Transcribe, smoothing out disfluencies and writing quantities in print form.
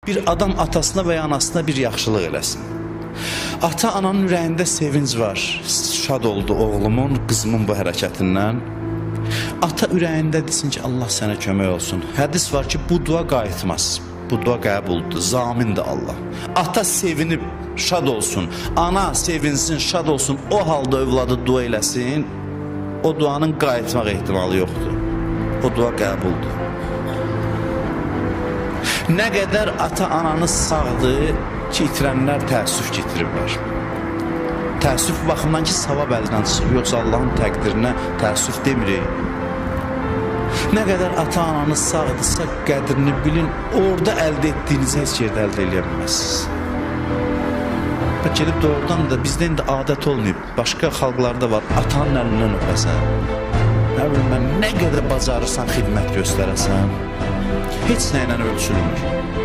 Bir adam atasına və ya anasına bir yaxşılıq eləsin. Ata ananın ürəyində sevinc var. Şad oldu oğlumun, qızımın bu hərəkətindən. Ata ürəyində desin ki, Allah sənə kömək olsun. Hədis var ki, bu dua qayıtmaz. Bu dua qəbuldur. Zamindir Allah. Ata sevinib şad olsun. Ana sevinsin, şad olsun. O halda övladı dua eləsin. O duanın qayıtmaq ehtimalı yoxdur. O dua qəbuldur. Nə qədər ata ananız sağdır ki, itirənlər təəssüf gətiriblər. Təəssüf baxımdan ki, savab əldən çıxır, yoxsa Allahın təqdirinə təəssüf demirik. Nə qədər ata ananız sağdırsa, qədrini bilin, orada əldə etdiyinizi heç yerdə əldə eləyə bilməzsiniz. Bax, gedib doğrudan da bizdə indi adət olmayıb. Başqa xalqlarda var. Atanın əlindən öpəsən. Nə bilim mən, nə qədər bacarırsan xidmət göstərəsən. Heç nə ilə ölçülmür.